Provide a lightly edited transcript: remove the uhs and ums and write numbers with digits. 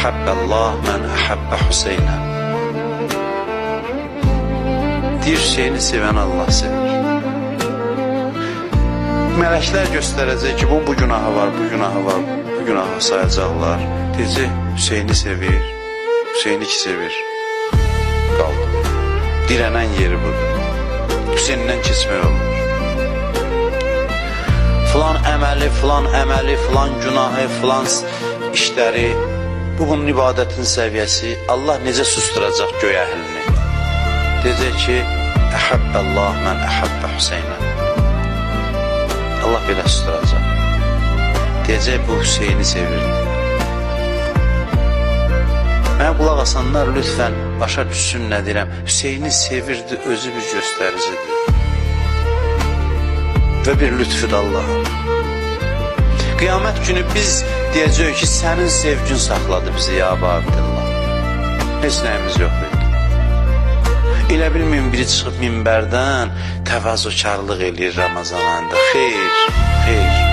Əhəbbəllah mən əhəbbə Hüseynə. Deyir, Hüseyni sevən Allah sevir. Mələklər göstərəcək ki, bunun bu günahı var, bu günahı var, bu günahı sayacaqlar. Deyəcək, Hüseyni sevir, Hüseyni ki sevir. Qaldı. Dirənən yeri budur. Hüseyndən keçmək olmur. Filan əməli, filan əməli, filan günahı, filan işləri, bu bunun ibadətin səviyyəsi. Allah necə susturacaq göy əhlini? Deyəcək ki, Əhəbbəllah mən əhəbbə Hüseynə. Allah belə susturacaq. Deyəcək, bu Hüseyni sevirdi. Mənə qulaq asanlar lütfən başa düşsün nə deyirəm. Hüseyni sevirdi, özü bir göstəricidir. Və bir lütfüdür Allahın. Qiyamət günü biz deyəcəyik ki, sənin sevgin saxladı bizi ya Əba Abdullah. Heç nəyimiz yox idi. Elə bilməyin biri çıxıb minbərdən təvazökarlıq eləyir Ramazan ayında. Xeyr, xeyr.